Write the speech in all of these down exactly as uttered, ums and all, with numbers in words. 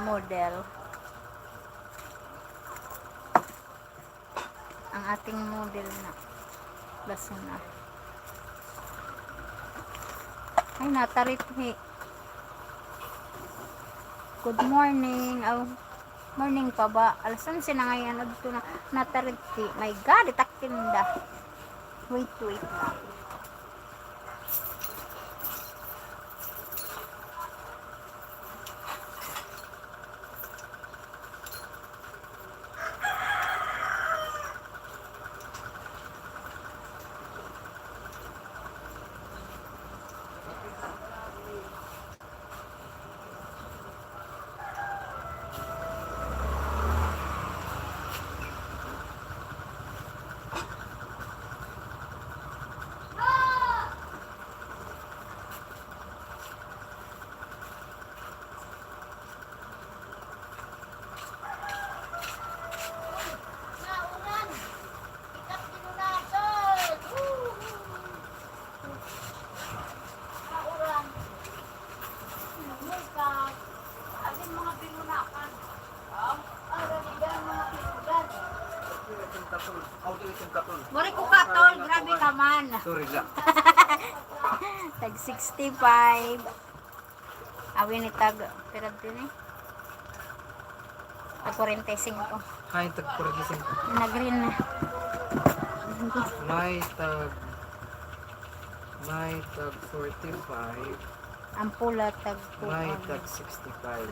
model. Ang ating model na lasuna. Ay, natarit hi. Good morning. Aw, morning pa ba? Alas onse na ngay-an. Adto na, natarit hi. My God, itak tinda. Wait, wait lang. Waray ko katol, grabe ka man. Sorry lang. Tag sixty-five. Awi ni tag, pira din eh? Tag forty-five. Ay, tag forty-five. Na-green na. May tag, may tag forty-five. Ang pula, tag kuan. May tag sixty-five.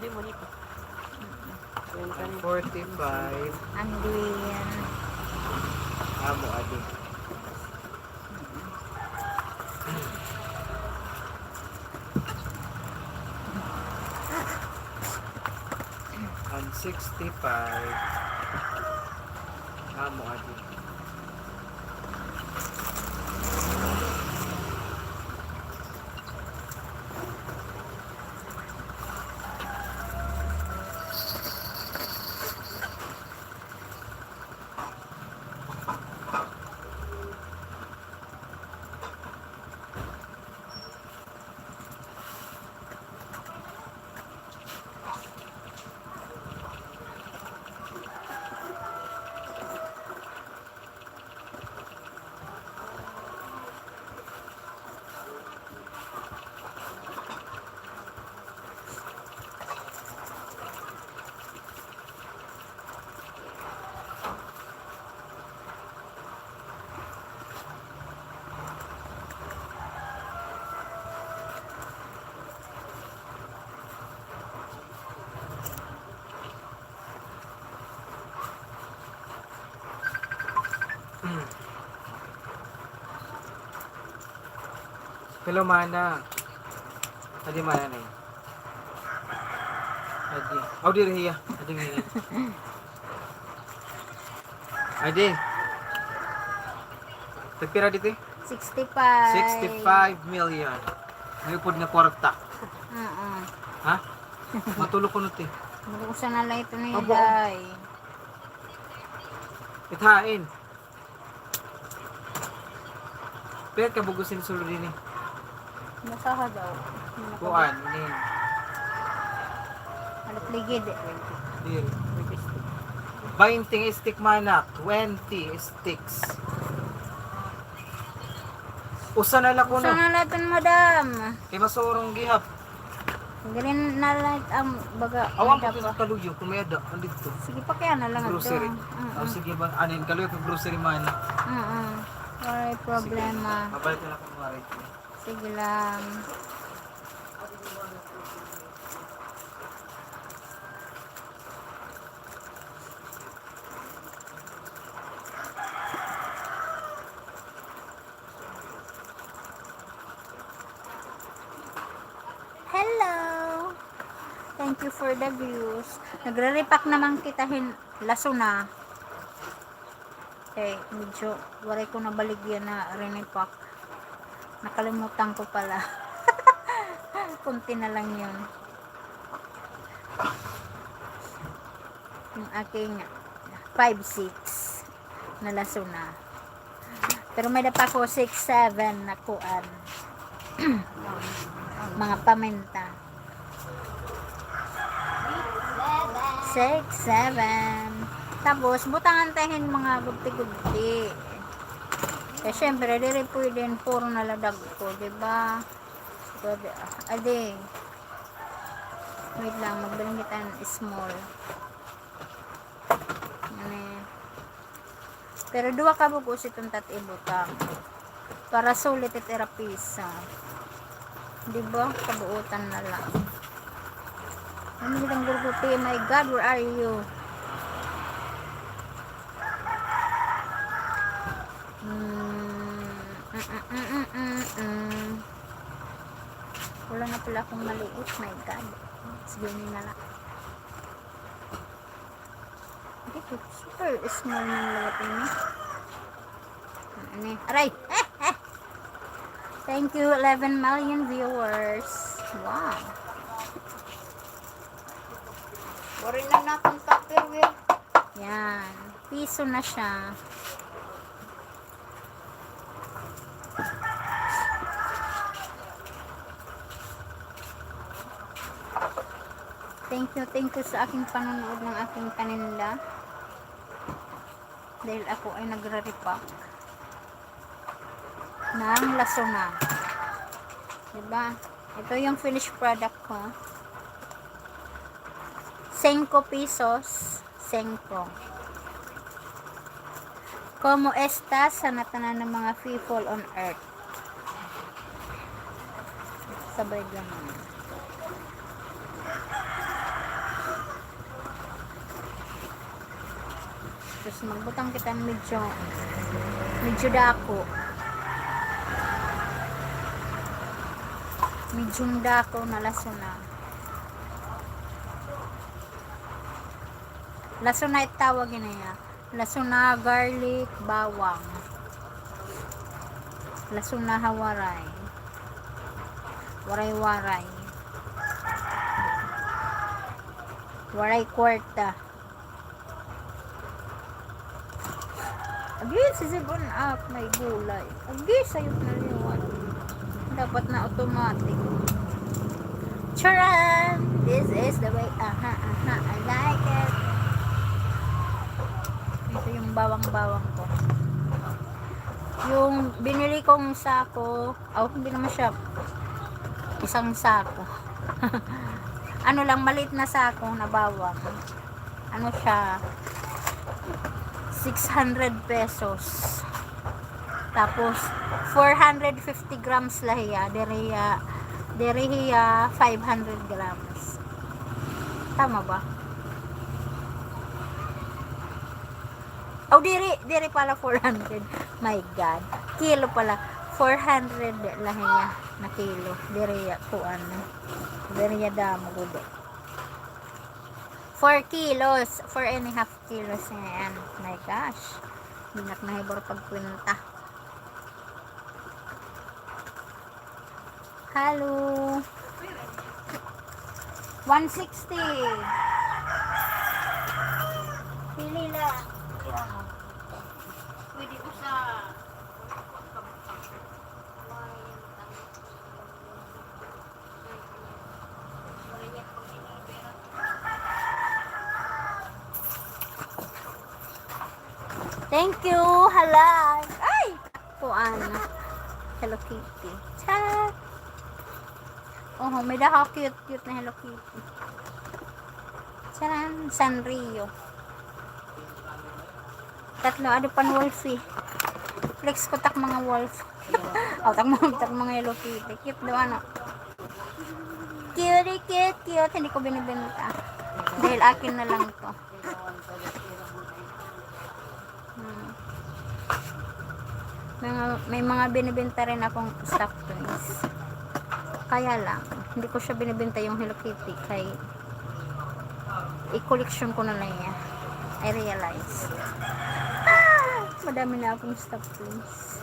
Ang forty-five. Ang green. Amo, adi. Ang sixty-five, amo adi. Hello, mana. Adi, mana, nay. Adi. Aw, diri hiya. Adi, ngayon. Adi. Tagpira dito eh? Sixty-five. Sixty-five million. May upod nga kwarta. Oo. Ha? Matulo ko nuti. Usa na la ito ni Day. Ithain. Pira ka bug-os ini sulod ini? Basaha daw. Kuan, ini. Halos ligid. Diri. Baynte nga stick, mana. Twenty sticks. Usa na la kuno. Usa na la iton, madam. Kay masurong gihap. Green na light ang baga. Awan ko pa sa kaluyo kung may ada, andito. Sige, pakiana lang ito. Grocery. Mm-mm. Aw, sige ba? Ano yun? Kaluyo ka grocery man. Mm-mm. Waray problema. Sige. Mabalik na lang kung waray. Sige lang. Hello! Thank you for the views. Nagre-repack naman kita hin lasuna. Eh, medyo waray ko nabaligya na rinipack. Nakalimutan ko pala. Konti na lang yun. Yung aking five six na lasuna. Pero may-ada pa ako six seven na kuan. Mga paminta. Six, seven. Tapos, butangan ta hin mga gudti-gudti. Kay syempre, diri pwede hin puro na la dagko, di ba? Pwede, ah, adi. Wait lang, magbilang kita hin small. Ano yan? Pero duha ka bug-os iton ta it ibutang. Para sulit it ira pisa. Di ba? Kabuutan na la. Ano hilang gurguti? My God, where are you? Mm, mm, mm. Wala na pala akong maliit. My God. Sige, ini na la. Ito, super small ng lawat ini. Ano eh? Aray! Eh, eh! Thank you, eleven million viewers. Wow. Waray na natong Tupperware. Yan. Piso na siya. Thank you, thank you sa aking panonood ng aking paninda. Dahil ako ay nagre-repack ng lasuna. Diba? Ito yung finished product ko. Singko pesos. Singko. Como estas sa natanan ng mga people on earth? Sabay ganun. Tapos magbutang kita medyo, medyo dako. Medyo dako na lasuna. Lasuna it tawag ini iya. Lasuna, garlic, bawang. Lasuna ha Waray. Waray-waray. Waray kwarta. Agi, sisibon ak, may gulay. Agi, sayop na liwat. Dapat na automatic. Charan! This is the way. Aha, aha, I like it. Ito yung bawang-bawang ko. Yung binili kong sako, oh, hindi naman siya isang sako. Ano lang, maliit na sako na bawang. Ano siya, six hundred pesos. Tapos, four hundred fifty grams la hiya. Diri hiya, diri hiya five hundred grams. Tama ba? Oh, diri, diri pala four hundred. My God. Kilo pala. Four hundred la hiya na kilo. Diri hiya, kuan. Diri hiya damo gud. Four kilos. Four and a half kilos na yan. My gosh. Dinak na hibor pagkwenta. Halo. One sixty. Pili la. Pwede usa. Thank you. Hala. Ay! Kuan. Hello Kitty. Cha! Oh, may dako cute-cute na Hello Kitty. Charan! Sanrio. Tatlo, adi pa hin Wolfie. Flex ko tak mga wolf. Oh, tak mga, tak mga Hello Kitty. Cute daw, ano? Cutie, cute, cute. Hindi ko binibenta. Dahil akin na lang 'to. Hmm. May mga, may mga binibenta rin akong stuffed toys. Kaya lang, hindi ko siya binibenta yung Hello Kitty kay i-collection ko na lang niya. I realize. Ah! Madami na akong stuffed toys.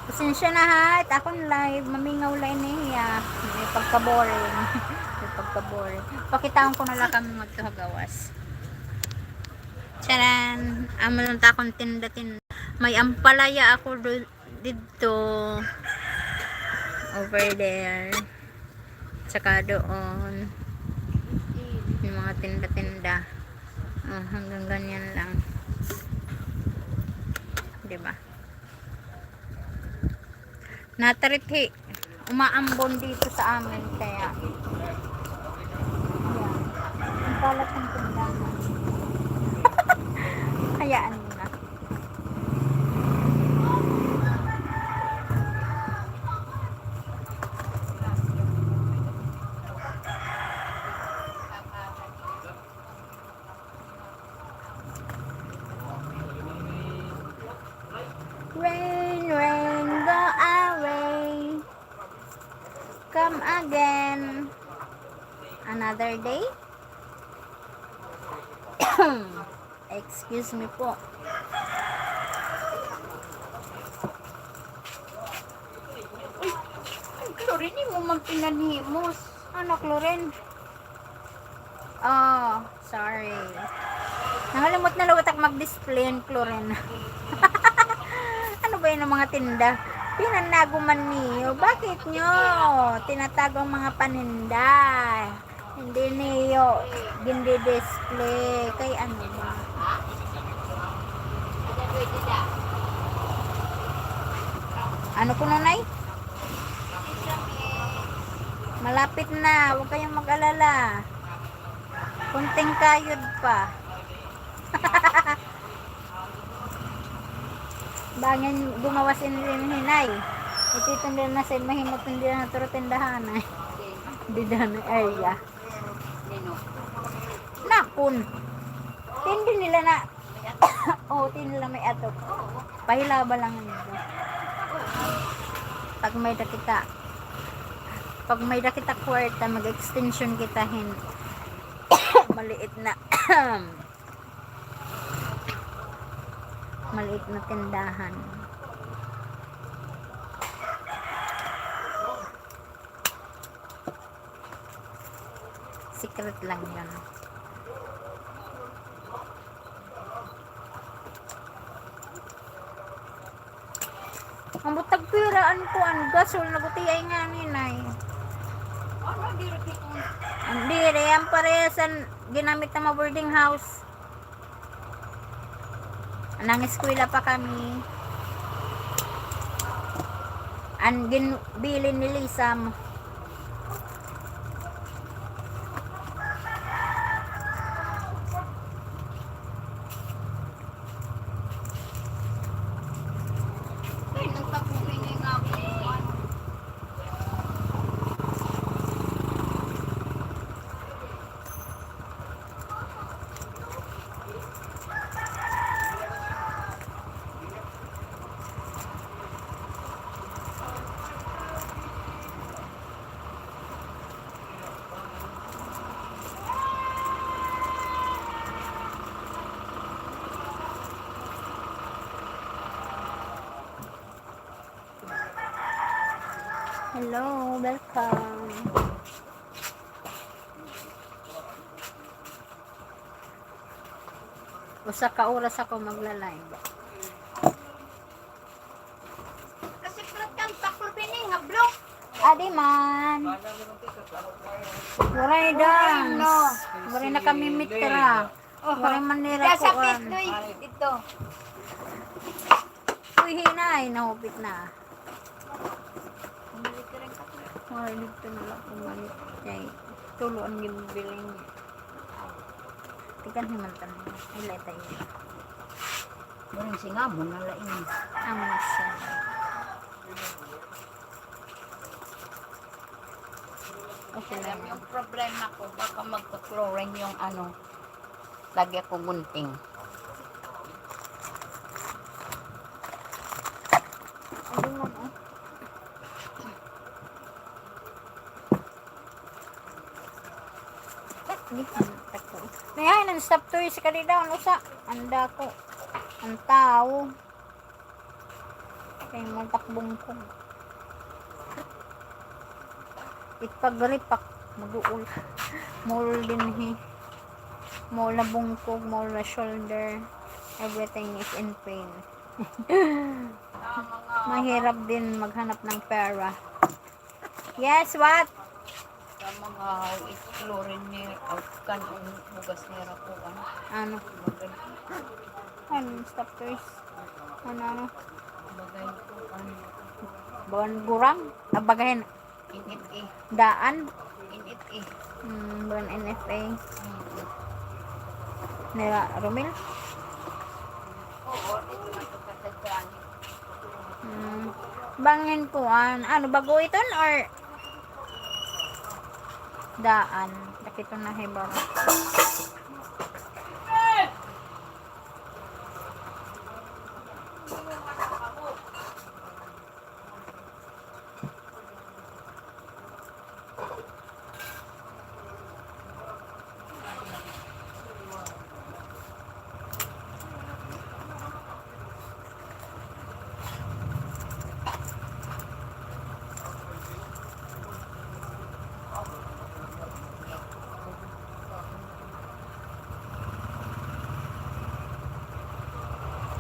Pasensya na ha, it akon live, mamingaw la ini hiya. May pagka-boring. May pagka-boring. Pakitaon ko na la kamo ngadto ha gawas. Charan! Amo la it akon tinda-tinda. May ampalaya ako do-, Dito, over there, tsaka doon. Yung mga tinda-tinda. Oh, hanggang ganyan lang. Di ba? Natarit hi, umaambon dito sa amin, kaya, yan. Ang kalat ng tindahan. Hayaan mo na. Rain, rain, go away. Come again. Another day. Excuse me po. Uy, ay, Clorin, imo man pinanhimos. Ano, Clorin? Oh, sorry. Nangalimot na liwat ak mag-display hin Clorin. Ano ba yun ang mga tinda? Pinanago man niyo. Bakit niyo tinatago ang mga paninda? Hindi niyo gindi-display. Kay ano ba? Ano kuno, Nay? Malapit na. Huwag kayong mag-alala. Konting kayod pa. Bangin gumawas in rin hinay. Ititinda na sa mahimot, hindi na turo tindahan ay. Di na na area. Nakon. Tindi nila na. Oh, tindi nila may atok. Pahilaba lang nila. Pag may da kita, pag may da kita kwarta, mag-extension kita hin maliit na maliit na tindahan. Secret lang yun. Ambot tagpira an kuan, gasol, nagutiay nga ninay. Ano, diri ko. An diri, an parehas an ginamit na ma boarding house. Nangeskwela pa kami. An ginbilin ni Lisam. Ay, nagtapos ini nga ako. Hello, welcome. Usa ka oras ako magla-live. Kasikrat kan taklo bini nga block. Adi man. Waray dance. Waray na kami mitra. Waray man nira kuan. Dito. Uy, hinay, nahupit na. Ay, dito na lang pumalit. Kay tulo an ginbiling niya. Tikan himan tan. Ilay tayo. Waray singamon na lain. Ang masa. Okay lang. Alam, yung problema ko, baka magka-chlorine yung ano, lagi ako gunting. Ayun lang, oh. Di, ang tako. Nay, an stop toy si kadida, ano sa? Ang dako. Ang tao. Kay multak bungkog. Ipagripak, maduol. Maul dinhi. Maul na bungkog, maul na shoulder. Everything is in pain. Mahirap din maghanap ng pera. Yes, what? Sa mga explore ni, ah, kan ang bugas nira po, ano? Ano? Maganda. Ano, stop, please. Ano, ano? Bagay po, ano? Buwan gurang? Ah, bagayan. N F A. Daan? N F A. Hmm, buwan N F A. Hmm. Nila Romel? Oo, dito man ito sa Janet. Hmm. Bangin kuan. Ano, bago iton or daan? Dakito na hibaw.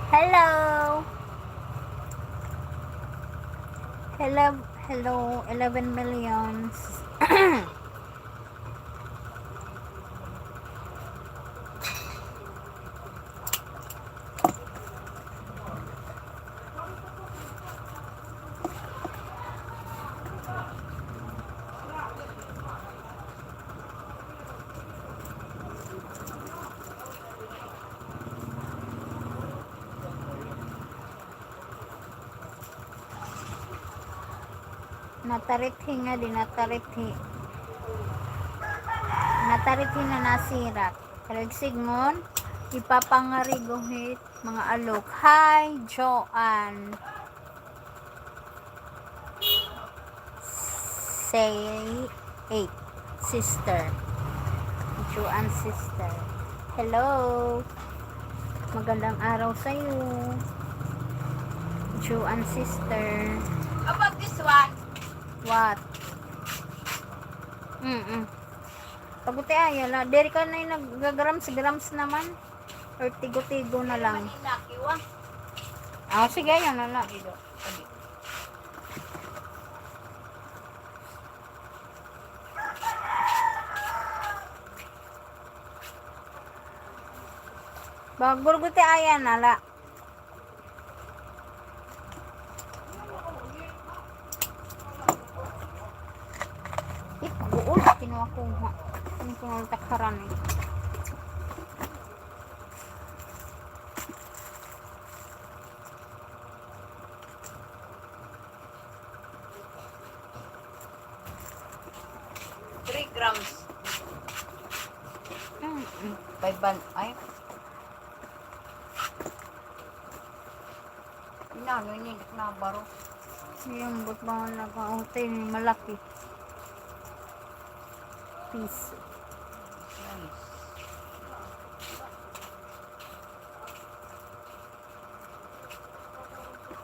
Hello. Hello, hello, eleven millions. Natarithi nga di natarithi. Natarithi na nasirak. Pero igsidngon, ipapangarigo hit mga alok. Hi, Joanne. Say eight, sister. Joanne sister. Hello. Magandang araw sa'yo. Joanne sister. How about this one? What? Mm-mm. Paguti ay, ala. Diri ka na yung nag-grams-grams naman. Or tigo-tigo na lang. Manila, kiwa. Ah, sige, yan na lang. Bagurguti ayan, ala. Ip, guol, kinuha ko nga. Ano ko nga takharan eh. Three grams. Mm-mm. Five ban-, ay. Inano ini, nabaro. Yung butbangan na pa, oh, tayo, malaki. Piso. Nice.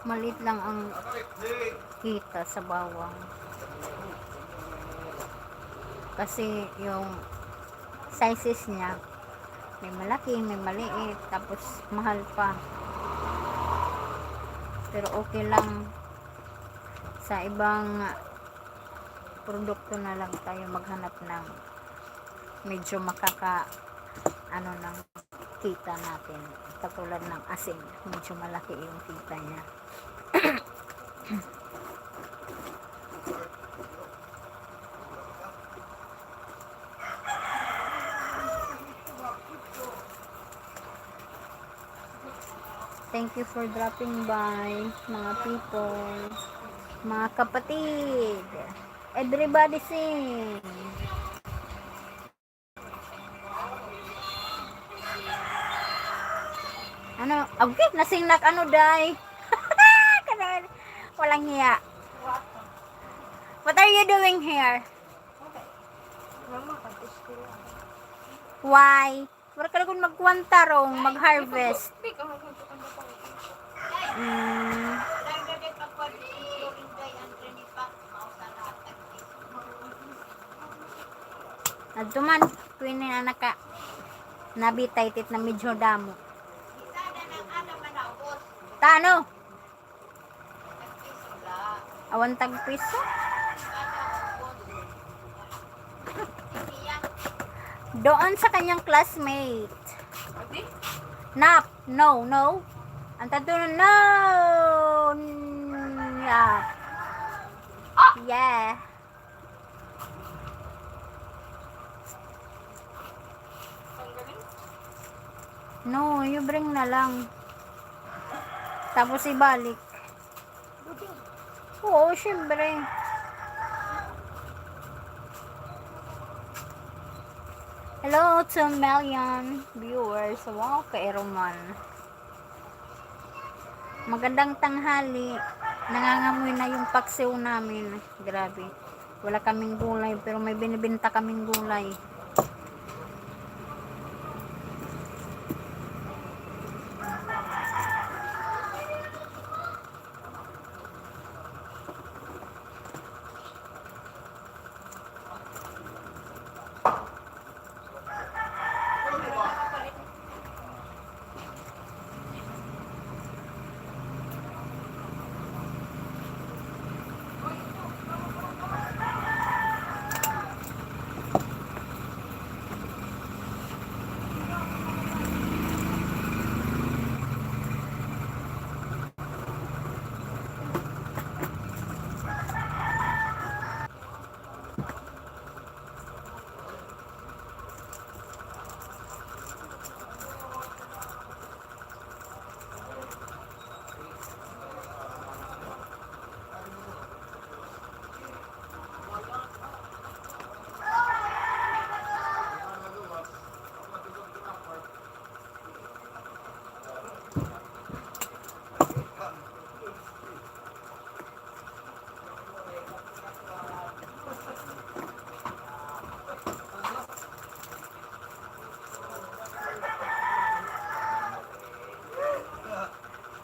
Maliit lang ang kita sa bawang. Kasi yung sizes niya, may malaki, may maliit, tapos mahal pa. Pero okay lang sa ibang produkto na lang tayo maghanap ng medyo makaka-, ano, ng kita natin. Katulad ng asin, medyo malaki yung kita niya. Thank you for dropping by, mga people, mga kapatid. Everybody sing. Ano? Agay, nasingnak ano, day? Kasi walang hiya. What are you doing here? Why? Wara ka lagon magkuan tarong, mag-harvest. Mm. Adto man, kunin na naka. Nabitay tit na medyo damo. Tano? Awan tagpiso. Doon sa kanyang classmate. Nap, no, no. Ang tanto na, no. Yeah. Yeah. No, you bring na lang. Tapos ibalik. Oo, syempre. Hello, two million viewers. Wow, kairuman. Magandang tanghali. Nangangamoy na yung paksiw namin. Grabe. Wala kaming gulay, pero may binibenta kaming gulay.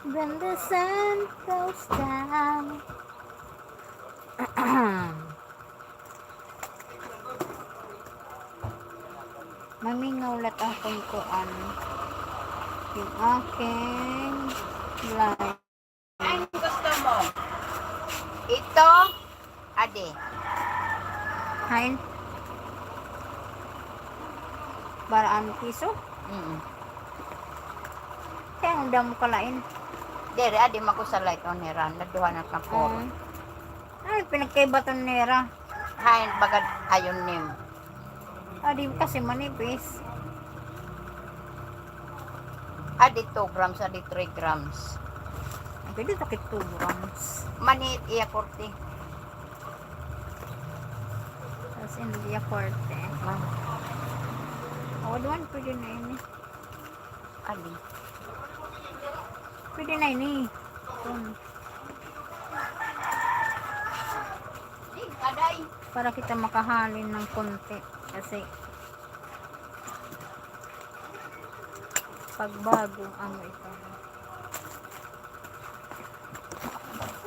When the sun goes down. Mamingaw la it akon kuan. Yung aking live. Ano gusto mo? Ito, adi. Hain? Baraan piso? Mm. Kay ano daw mo kalain? Diri, adi man ko sa light on nira. Naduha na ka four. Mm. Ay, pinagkaibaton nira. Hain, bagad ayon nim. Adi kasi manipis. Adi two grams, adi three grams. Ay, pwede sakit two grams. Manit iya korte. Tapos in iya korte. Ah. Awa duman, pwede na ini. Adi. Pwede na ini. Kun. Para kita makahalin ng konti. Kasi pagbago ang ito.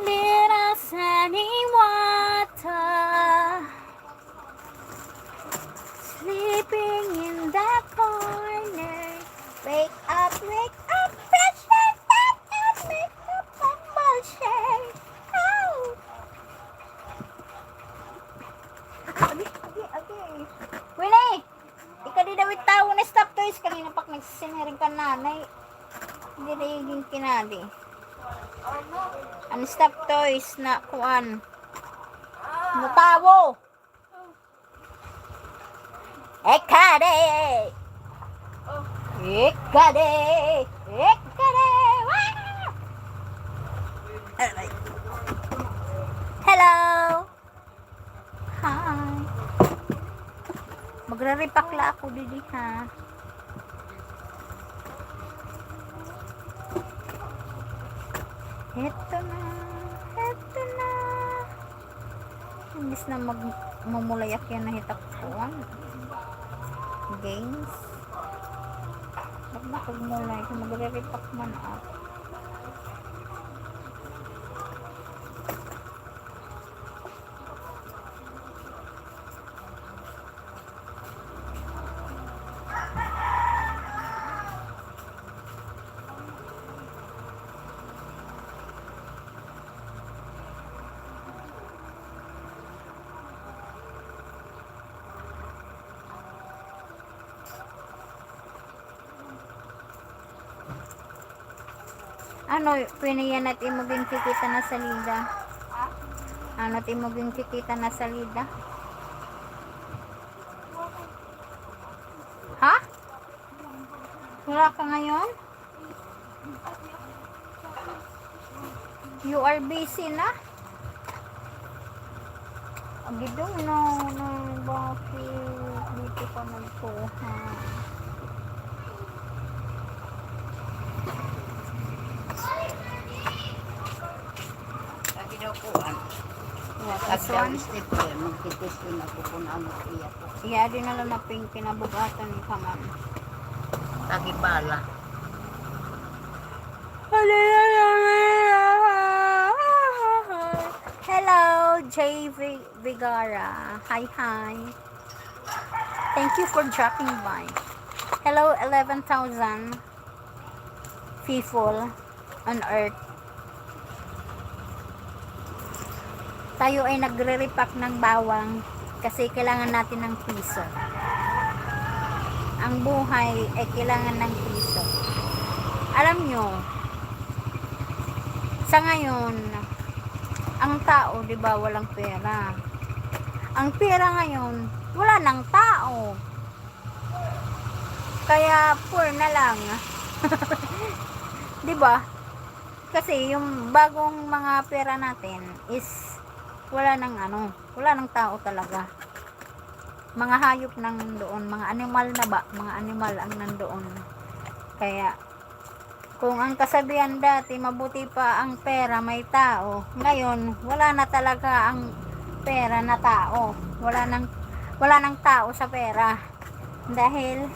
Little sunny water. Sleeping in the corner. Wake up, wake up, fresh and fat, and make up and shake. Oh. Agi, agi, agi. Winnie! Ikadi daw it tawo na stop toys. Kanina pa nagsisiniring kan nanay. Diri igin kinadi. An stop toys na kuan. Mutawo. Ikadi! Ikadi! Ikadi! Wah! Hello! Hi! Magre-repack la ako didi, ha? Heto na. Heto na. Imbis na magmumulay ak yana hit ak kuan. Games. Ba't ba pagmulay? Kung magre-repack man ako. Ano, pwede yana it imo ginkikita na salida? Ano it imo ginkikita na salida? Ha? Wala ka ngayon? You are busy na? Agidong na, na, bakit dito ka nagkuha? Lagi daw kuan. What, this one? Step ko, magtitipon ako kung ano iya ko. Iya, di na lang na pink kinabugatan ni Kaman. Tagibala. Hello, J V Vigara. Hi, hi. Thank you for dropping by. Hello, eleven thousand people on earth. Tayo ay nagre-repack ng bawang kasi kailangan natin ng piso. Ang buhay ay kailangan ng piso. Alam nyo, sa ngayon, ang tao, di ba, walang pera. Ang pera ngayon, wala ng tao. Kaya poor na lang. Di ba? Kasi yung bagong mga pera natin is wala nang ano, wala nang tao talaga. Mga hayop nang doon, mga animal na ba? Mga animal ang nandoon. Kaya, kung ang kasabihan dati, mabuti pa ang pera, may tao. Ngayon, wala na talaga ang pera na tao. Wala nang, wala nang tao sa pera. Dahil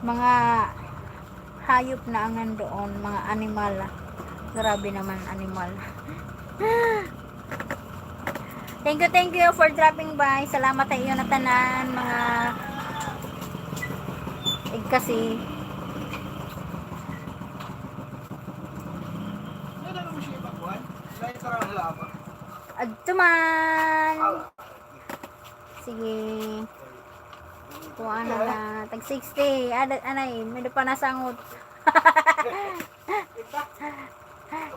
mga hayop na ang nandoon, mga animal. Grabe naman, animal. Thank you, thank you for dropping by. Salamat sa iyo na tanan, mga igkasi. Adto man. Sige. Kuha na na. Tag sixty. Ada, anay, may pa nasangot.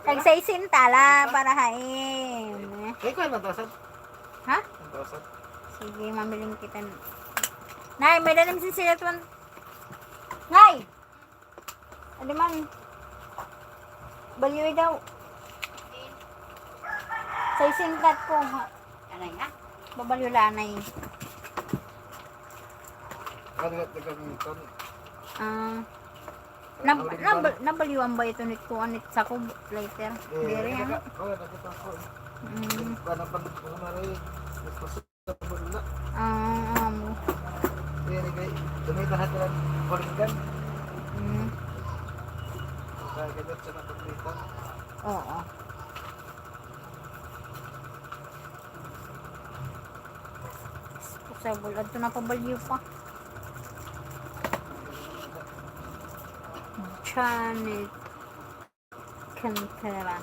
Tag sesenta la para ha im. Ay, kuha na, thousand. Ha? Thousand. Sige, mamiling kita. Nay, may dalim si Silat man. Ngay! Ano man? Balyoy daw. Sa isingkat ko, ha? Anay, ha? Babalyo la, anay. Ano nga, taga-, ah. Nab-, nab-, nabalyuan ba ito nit kuan nit sakob later? Eh, diri, ano? Oh, nakita ko. Mm. Ano pa nito, Mari? Ah, amo. Diri kay, dumita na ito ang Bolingan. Mm. Kaya ganyan siya na pagdita. Oo. Sa bul-, adto na pa balyo pa. Janet Cantera.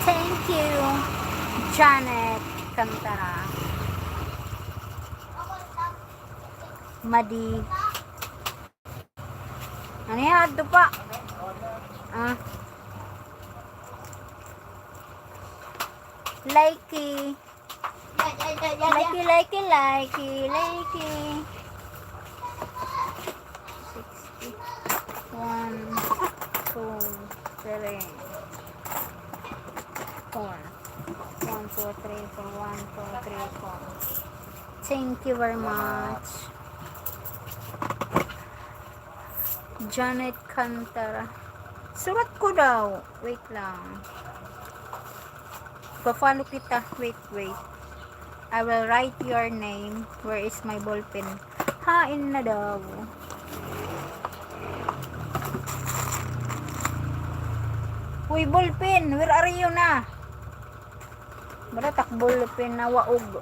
Thank you, Janet Cantara. Madi. Ano yan? Adto pa. Ah. Likey. Likey, likey, likey, likey. Sixty. One, two, three, four. One, two, three, four. One, two, three, four. Thank you very much. Janet Cantara. Surat ko daw. Wait lang. Pa-follow kita. Wait, wait. I will write your name. Where is my ballpen? Hain na daw. Uy, ballpen, where are you na? Baratak ballpen na waog.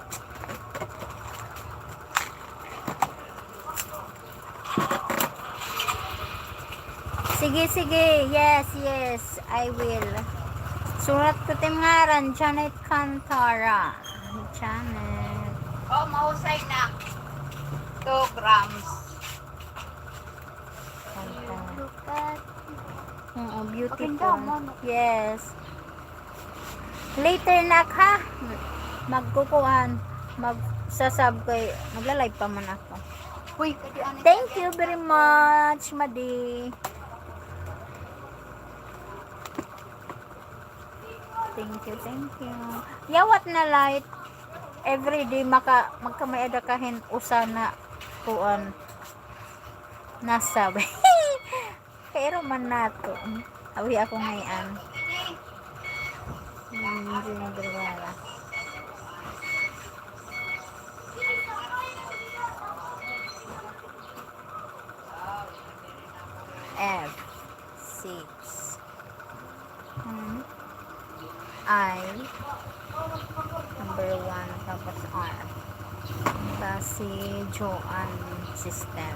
Sige, sige. Yes, yes. I will. Surat ko tim ngaran, Janet Cantara. Janet. Oh, mahusay na. Two grams. Cantara. Oo, beautiful. Maganda, ma'am. Yes. Later, nak, ha? Magkukuan. Magsasub kay, magla-live pa man ako. Uy, pwede ano. Thank you very much, Madi. Thank you, thank you. Yawat na light. Every day maka, magkamay-ada ka hin usa na kuan. Nasab. Pero man nato. Awi ako ngay-an. Hmm, Jimmy Vergara. F six. Hmm. I, number one, tapos R. Tapos si Joanne, sister.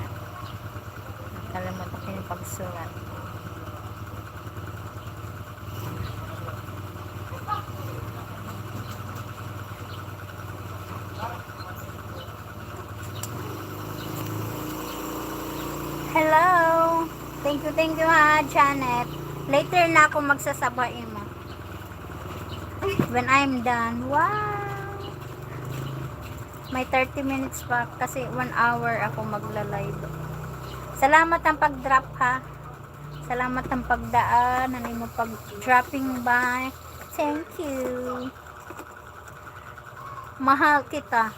Nakalimutan ko yung pagsulat. Hello. Thank you, thank you ha, Janet. Later na ako magsasaba imo. When I'm done. Wow. May thirty minutes pa kasi one hour ako magla-live. Salamat han pag-drop ha. Salamat han pagdaan, han imo pag-dropping by. Thank you. Mahal kita.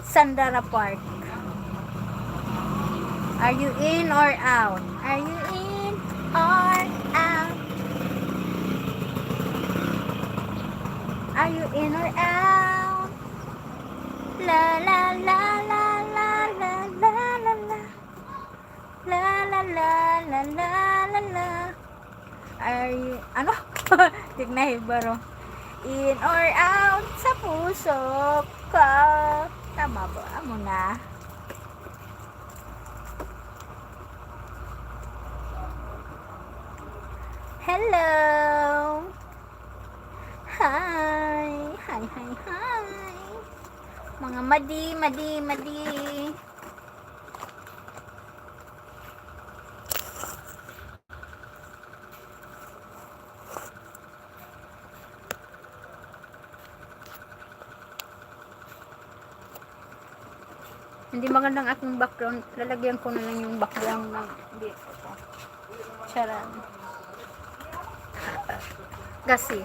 Sandara Park. Are you in or out? Are you in or out? Are you in or out? La, la, la. La, la, la, la, la, la. La, la, la, la, la, la, la. Are you, ano? Di ak nahibaro. In or out sa puso ko. Tama ba? Amo na. Hello. Hi. Hi, hi, hi. Mga madi, madi, madi. Hindi maganda ang aking background. Lalagyan ko na lang yung background ng dito ko. Charan. Gasi.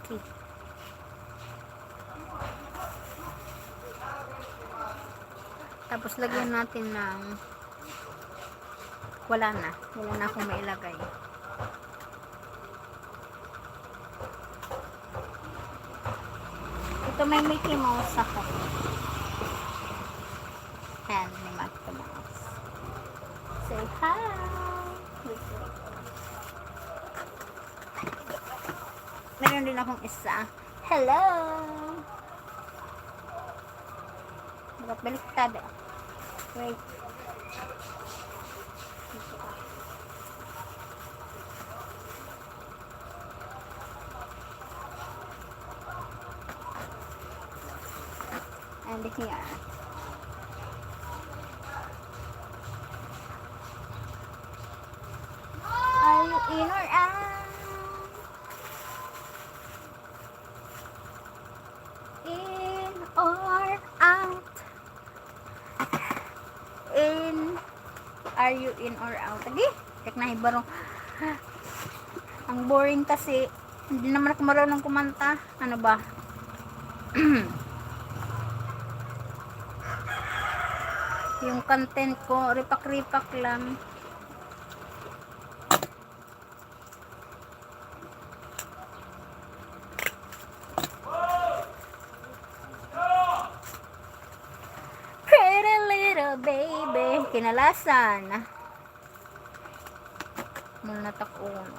Okay. Tapos lagyan natin ng, wala na. Wala na akong mailagay. Ito may Mickey Mouse ako. Ayan, may Mickey Mouse. Say hi! Meron din akong isa. Hello! Bagat baliktad. Wait. And here. Are you in or out? In or out? In, are you in or out? Agi, di ak nahibaro. Ang boring kasi, hindi naman ako marunong kumanta. Ano ba? Yung content ko, ripak-ripak lang. Kinalasan. Muna tak uno.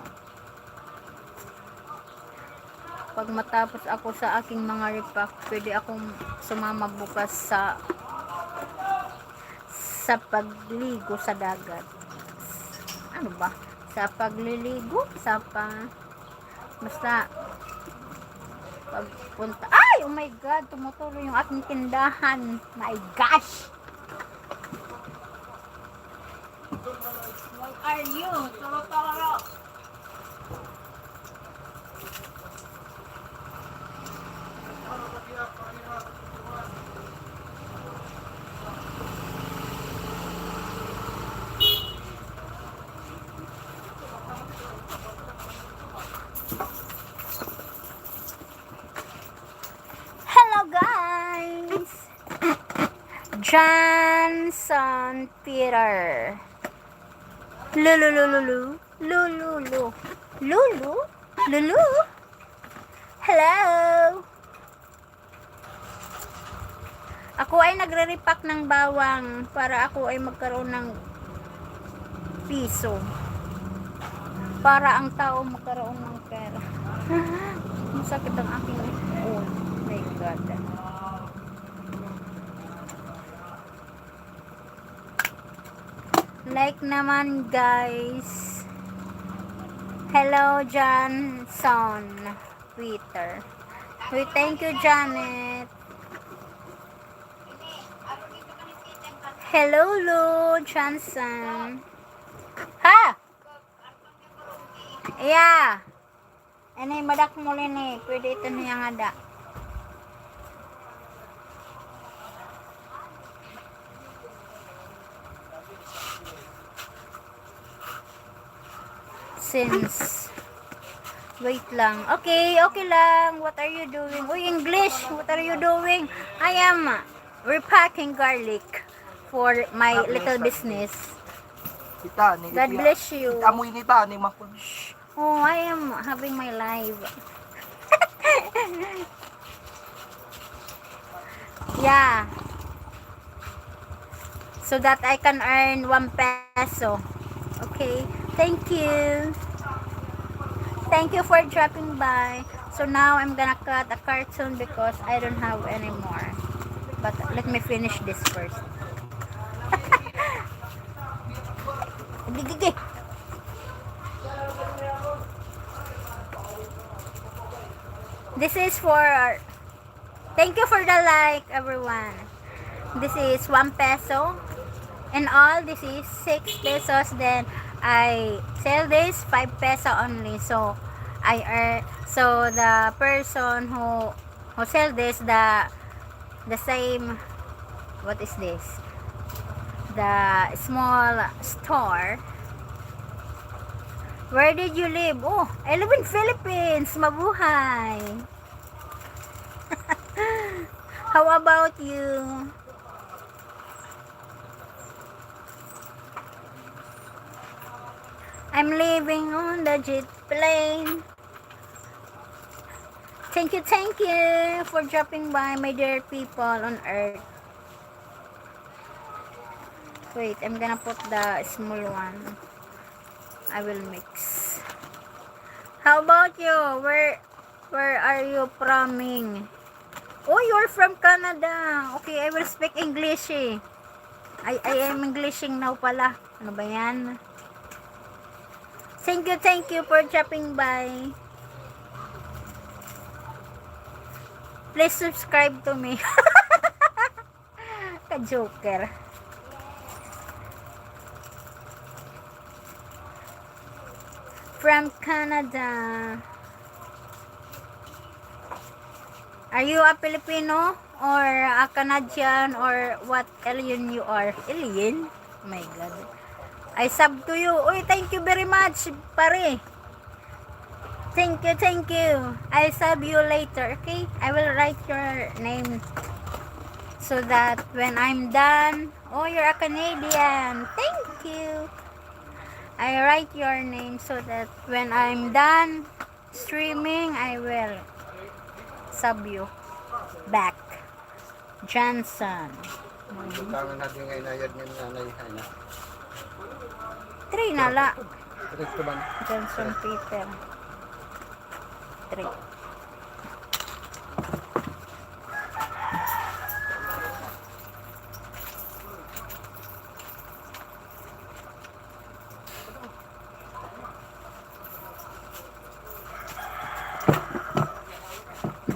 Pag matapos ako sa aking mga repack, pwede akong sumama bukas sa, sa pagligo sa dagat. Ano ba? Sa pagliligo, sa pa-, basta, pagpunta. Ay! Oh my God! Tumutulo yung aking tindahan. My gosh! Where are you? Turo-turo. Hello, guys! Johnson Peter. Lulu, lulu, lu. Lulu, lulu. Lulu? Lulu? Hello? Ako ay nagre-repack ng bawang para ako ay magkaroon ng piso. Para ang tao magkaroon ng pera. Masakit ang aking, oh my God. Like naman, guys. Hello, Johnson Peter. We thank you, Janet. Hello, Lou Johnson. Ha? Yeah. Ini, madakmol ini. Pwede ito niya ngada. Since, wait lang. Okay, okay lang. What are you doing? Uy, English. What are you doing? I am repacking garlic for my little business. Kita ni, God bless you. Kita mo ini ta ni makon. Oh, I am having my live. Yeah. So that I can earn one peso. Okay. Thank you. Thank you for dropping by. So now I'm gonna cut a carton because I don't have any more. But let me finish this first. Gigigi. This is for, thank you for the like, everyone. This is one peso. In all, this is six pesos. Then I sell this five peso only. So I earn, so the person who, who sell this, the the same, what is this? The small store. Where did you live? Oh, I live in Philippines. Mabuhay. How about you? I'm living on the jet plane. Thank you, thank you for dropping by, my dear people on earth. Wait, I'm gonna put the small one. I will mix. How about you? Where, where are you froming? Oh, you're from Canada. Okay, I will speak English eh. I, I am Englishing now pala. Ano ba yan? Thank you, thank you for dropping by. Please subscribe to me. Ka-joker. From Canada. Are you a Filipino or a Canadian or what alien you are? Alien? Oh my God. I sub to you. Uy, thank you very much, pare. Thank you, thank you. I'll sub you later, okay? I will write your name so that when I'm done, oh, you're a Canadian. Thank you. I write your name so that when I'm done, streaming, I will sub you back. Johnson. Butangan natin nga inayad nga nanay, ay na. Three na la. Three ka ba? Johnson Peter. Three.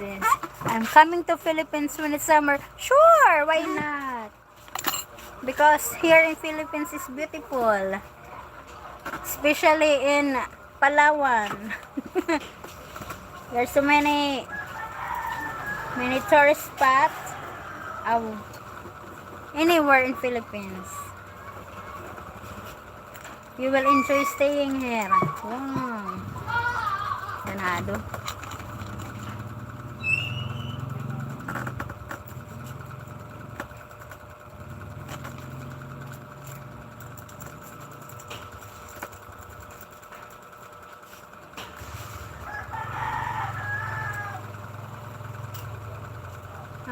Yes. I'm coming to Philippines when it's summer. Sure, why not? Because here in Philippines is beautiful. Especially in Palawan. There's so many, many tourist spots. Um, anywhere in Philippines. You will enjoy staying here. Wow. Ganado.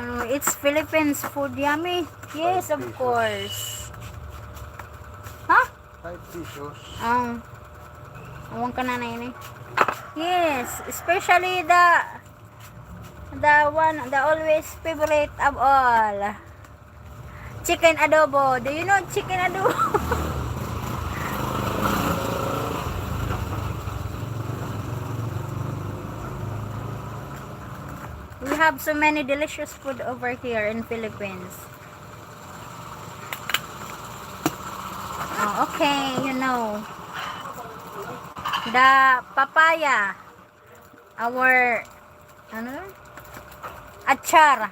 Ano, it's Philippines food, yummy. Yes, of course. Ha? Five pesos. Ang, awang ka na na ini. Yes, especially the, the one, the always favorite of all. Chicken adobo. Do you know chicken adobo? We have so many delicious food over here in Philippines. Oh, okay, you know. The papaya. Our, ano? Achar.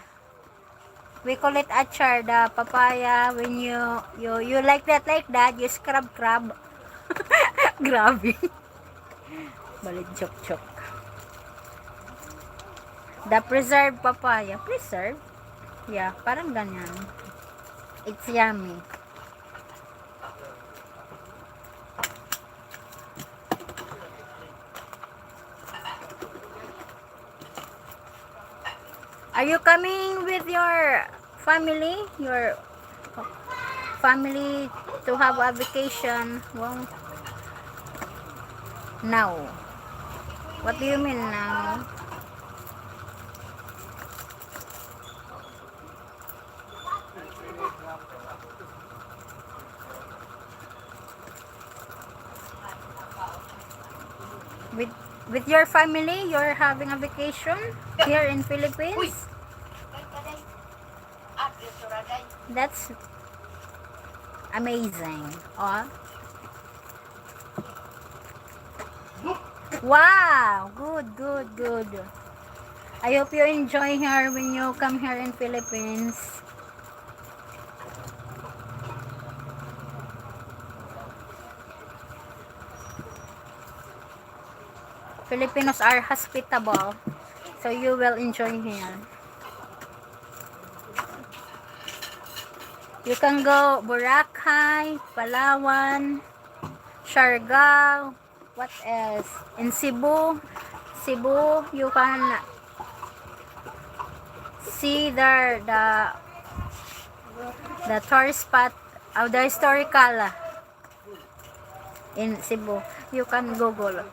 We call it achar, the papaya. When you, you, you like that, like that, you scrub, crab. Grabe. Balid chok-chok. The preserved papaya. Preserved? Yeah, parang ganyan. It's yummy. Are you coming with your family? Your family to have a vacation? Wow. Now. What do you mean now? With, with your family, you're having a vacation here in Philippines? That's amazing. Oh. Wow! Good, good, good. I hope you enjoy here when you come here in Philippines. Filipinos are hospitable, so you will enjoy here. You can go Boracay, Palawan, Siargao, what else? In Cebu, Cebu, you can see there the, the tourist spot, oh, the historical in Cebu. You can Google.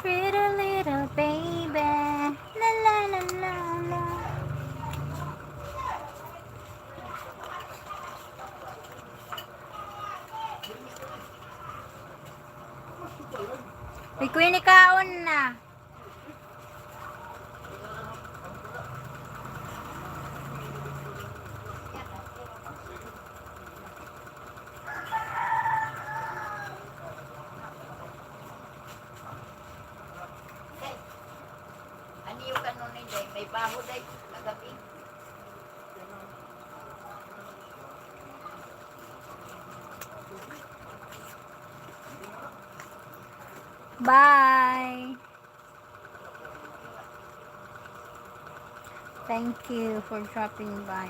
Pretty little baby. La, la, la, la, la. May Queenie kaon na. May baho day kagabi. Bye. Thank you for dropping by.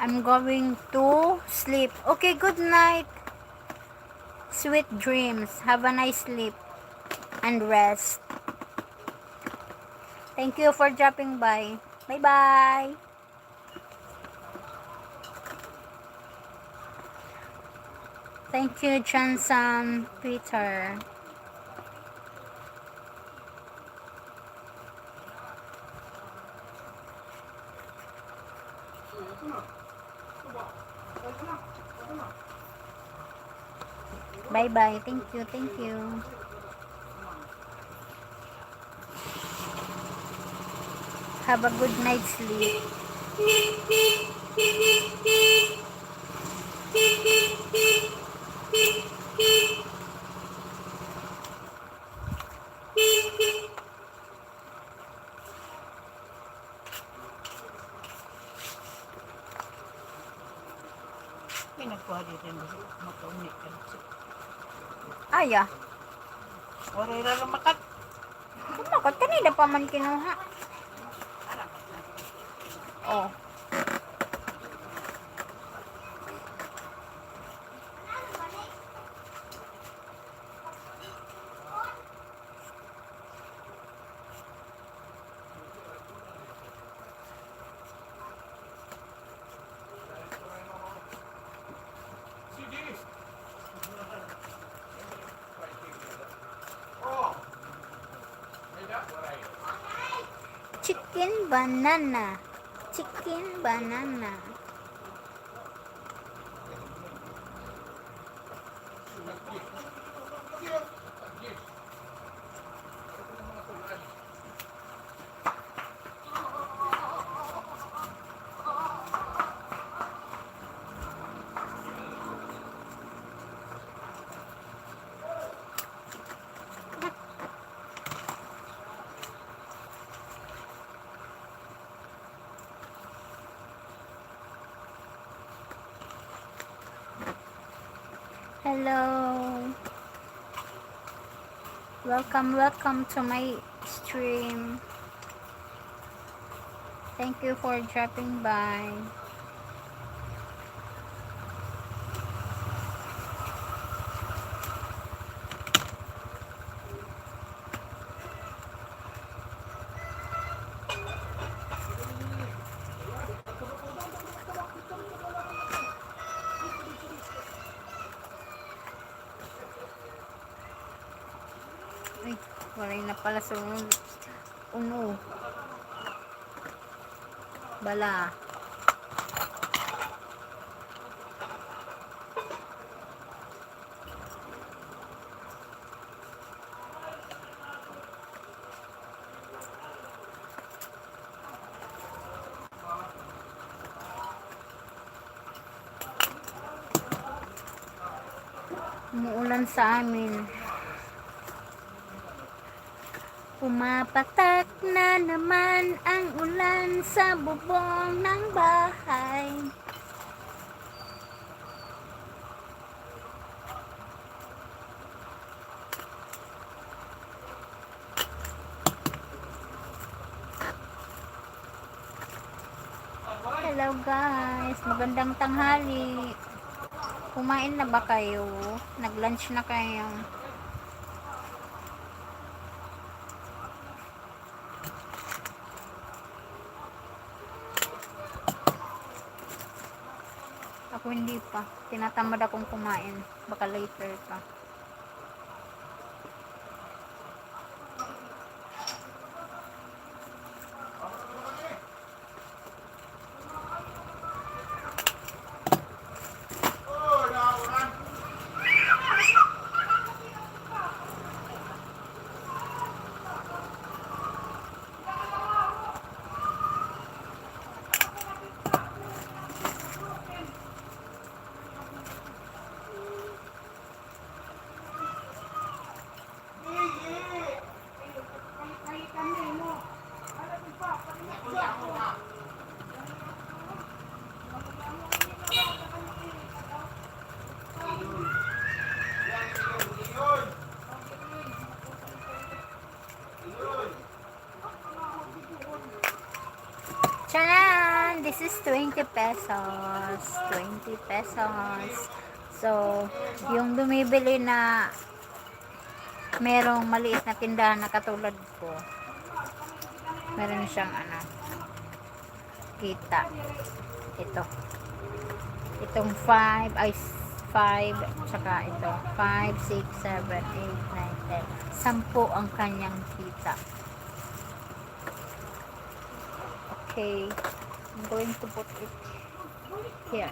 I'm going to sleep. Okay, good night. Sweet dreams. Have a nice sleep and rest. Thank you for dropping by. Bye-bye. Thank you, Johnson Peter. Bye-bye. Thank you, thank you. Have a good night's sleep. May nagkuha dito yung gusto ko. Makauni ka na siya. Aya. Waray ra lumakat. Lumakat. Kanina pa man kinuha. Oh. Chicken banana. Chicken banana. Hello. Welcome, welcome to my stream. Thank you for dropping by. Ay, waray na pala sunod. Uno. Bala. Umuulan sa amin. Pumapatak na naman ang ulan sa bubong ng bahay. Hello guys, magandang tanghali. Kumain na ba kayo? Nag-lunch na kayo? Ako hindi pa. Tinatamad akong kumain. Baka later pa. Taran! This is twenty pesos. Twenty pesos. So, yung bumibili na merong maliit na tindahan na katulad ko, meron siyang ano, kita. Ito. Itong five, ay, five, tsaka ito. Five, six, seven, eight, nine, ten. Sampu ang kanyang kita. Okay. I'm going to put it here.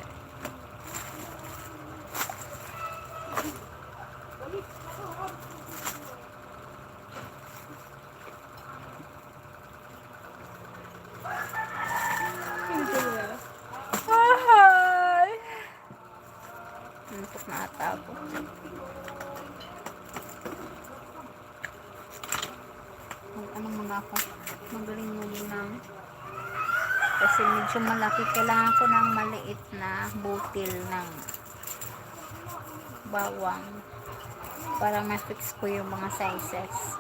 Hi! Antok na ata ako. Mag-ano muna ako. Magaling muna. Kasi medyo malaki. Kailangan ko ng maliit na butil ng bawang para ma-fix ko yung mga sizes.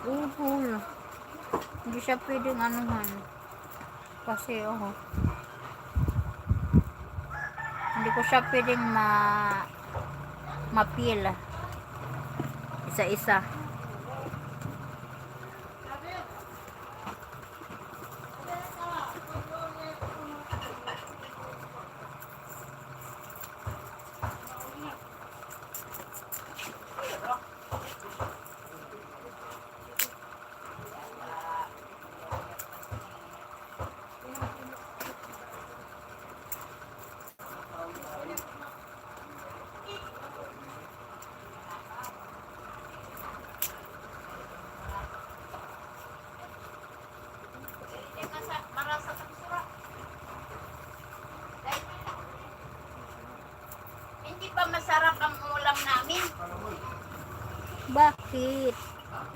Uhol. Hindi siya pwedeng anuhan. Kasi, oh. Hindi ko siya pwedeng ma-, ma-peel. Isa-isa. Hindi pa masarap ang ulam namin. Bakit?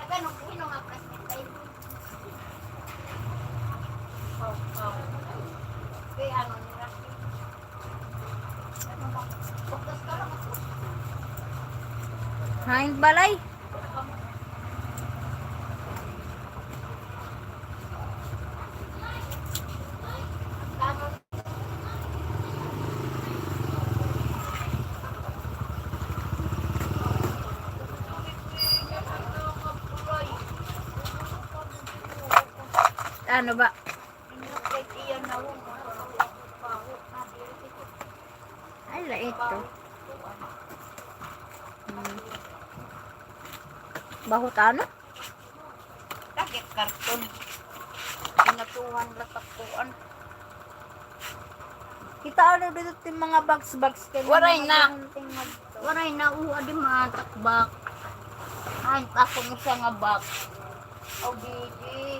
Nagano po, hinungag na siya. Oh, oh. Kaya ano nila? Hain balay? Ano ba? Ay, lait to. Hmm. Bahot ano? Lagi karton. Pinatuhan la sa kuan. Kita ano dito yung mga box-box kay waray na. Waray na, o, adi matakbak. Ay, ako mo siya nga box. O, Gigi.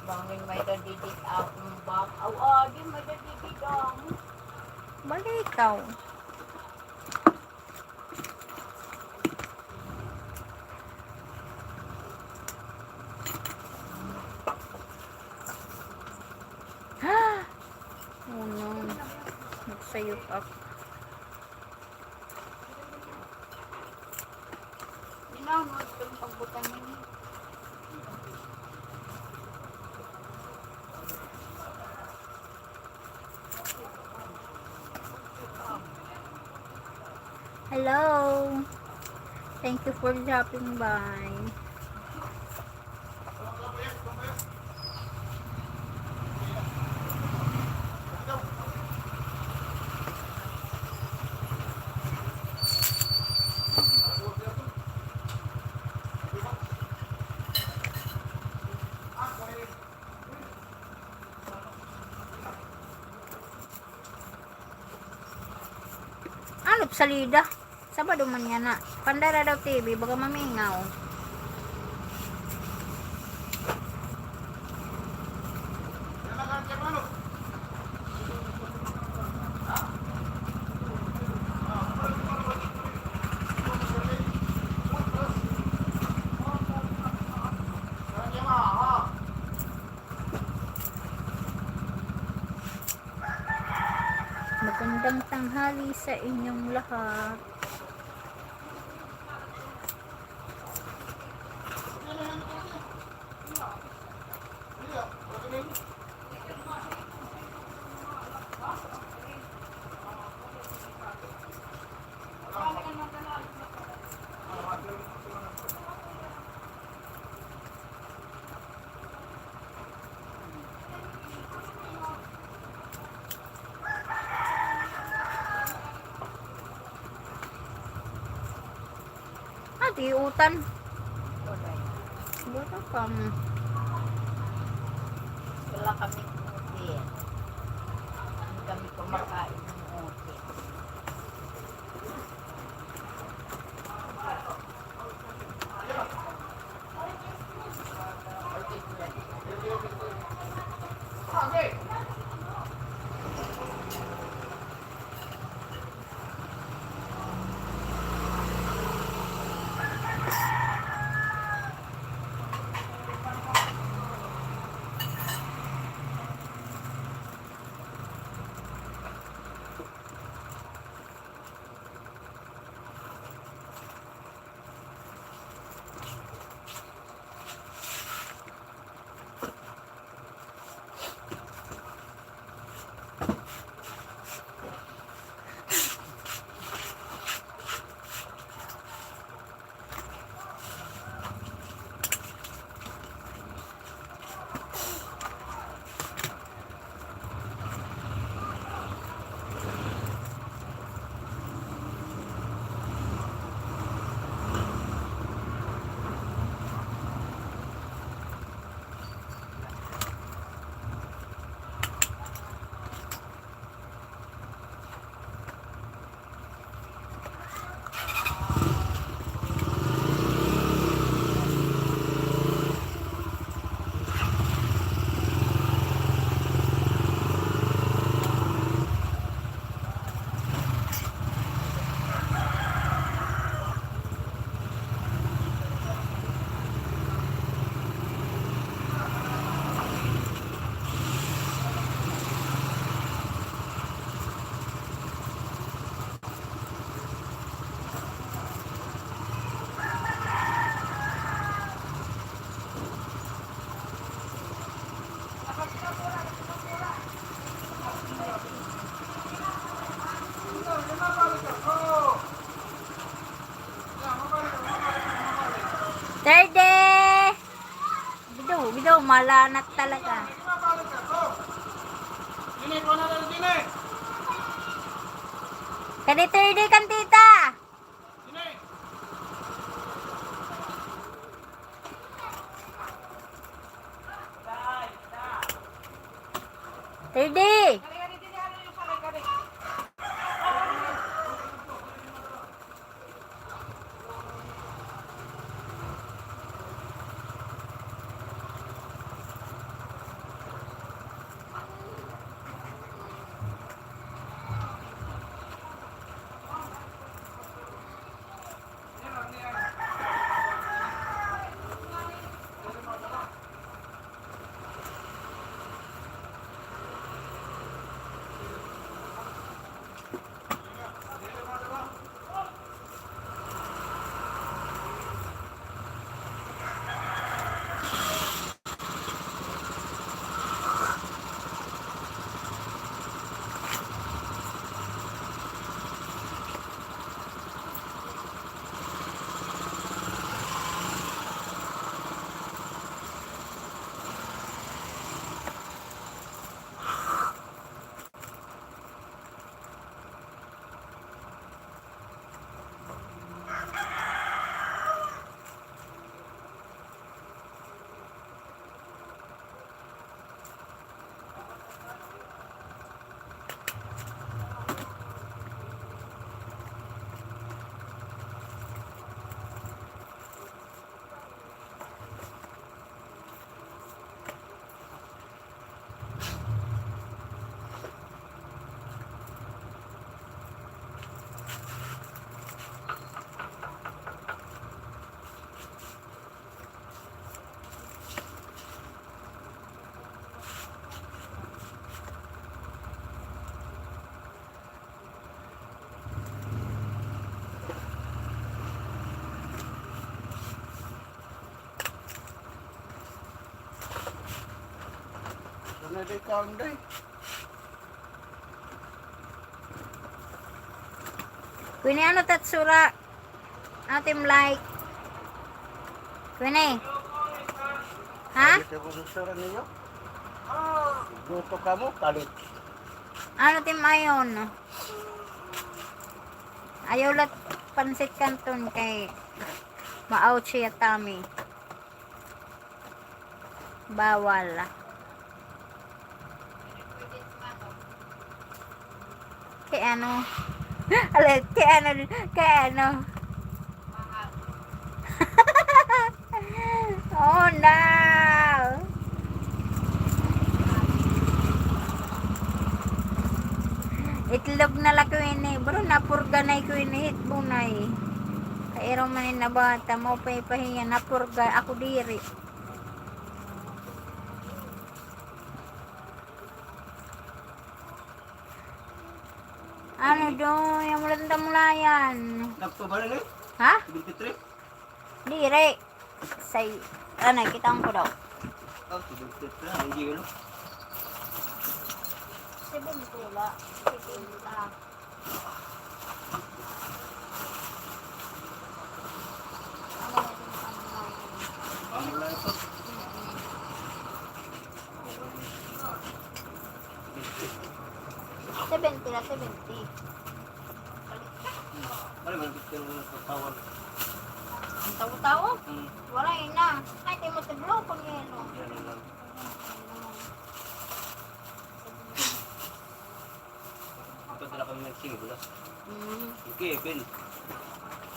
Bangin may dadidit akong box. Aw, adi may dadidit ako. Balitaw. Oh no. Nagsayop ako. Ginawa mo itong pagbutang niya. Hello. Thank you for dropping by. Ano, salida? Sabado man yana. Pandara daw T V, baga mamingaw. Magandang tanghali sa inyong lahat. Ah, di utan. Wala. Wala pa mo. Wala kami utin. Hindi kami kumakain ng utin. Thirty! Bido, bido, malanat talaga. Kadi thirty kan tita. Teddy! Ano di kaon, day? Queenie, ano it itsura? Ano it im like? Queenie? Ha? Ano it itsura niyo? Guto kamo, kalit. Ano it im ayon? Ayaw la it pansit kanton kay ma-ouch hiya tummy. Bawal. Kay ano? Alit, kay ano, kay ano? Oh, no! Itlog na la, Queenie. Bro, napurga na hi Queenie, hitbo na eh. Kay iro man in nabata, maupay pa hiya, napurga, ako diri. Ano, Doy? Amo la it im tamulayan. Nagpabalik, eh? Ha? Twenty-three? Diri. Say, ano, kita ko daw. Oh, twenty-three, hindi yun. Seven pula. Seven pula. Seventy na, seventy. Ano man, gusto mo ng tawag? An tawo-tawo? Hmm. Waray na. Ay, di mo tiblo kung yelo. Yan lang. Ito, dala kami ng singgulas. Mm. Okay, Bill.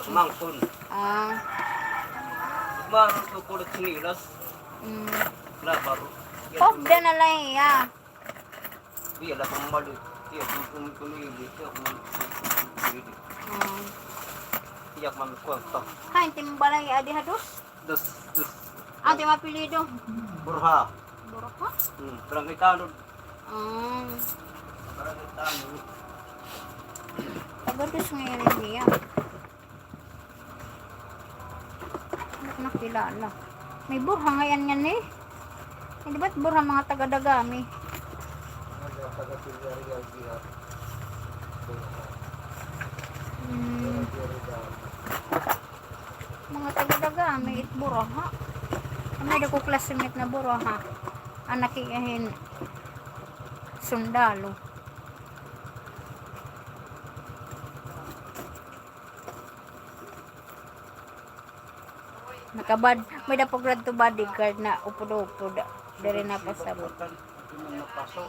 Mangkon. Ah. Maro to kulot sinilas. Mm. Labar. Pogda na la hiya. Iya la pamali. Iya, kung, kung, kung, iya, kung, kung, kung, kung, iya. Ah. Iya, kung, kung, kung. Hain it im balay adi ha dos? Dos, dos. Ano it im apelyido? Borja. Borja? Hmm, Barangay Tanod. Ah. Barangay Tanod. Taga dos ngayon niya. Hindi ko nakilala. May Borja ngayon yan eh. Hindi ba't Borja mga taga Dagami? Mga taga Villarreal, Villarreal. Hmm. Mga taga Dagami, it Borja. May dako classmate na Borja. Anak iyahin sundalo. Nakabad, may dapo grad to bodyguard na upod-upod. Diri na pasabot. Ito man mapaso.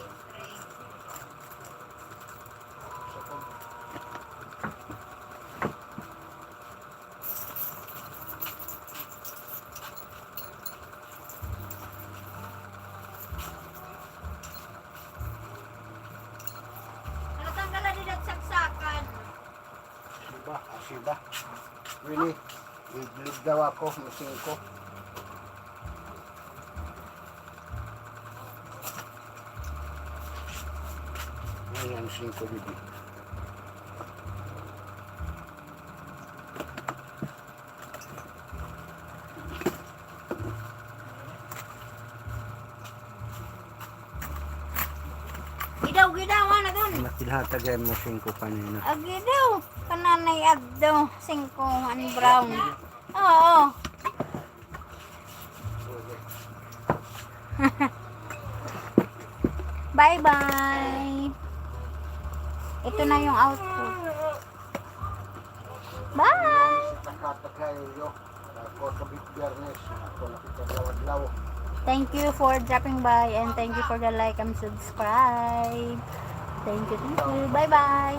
Wini, i-bleed daw ako, masingko. Ayan, singko, bibi. Gidaw, gidaw, ano dun? Mas gilhatag ay mo singko kanina. Agi daw. Kananay adto, singko, one brown. Oo. Bye-bye. Ito na yung outfit. Bye! Thank you for dropping by and thank you for the like and subscribe. Thank you, thank you. Bye-bye.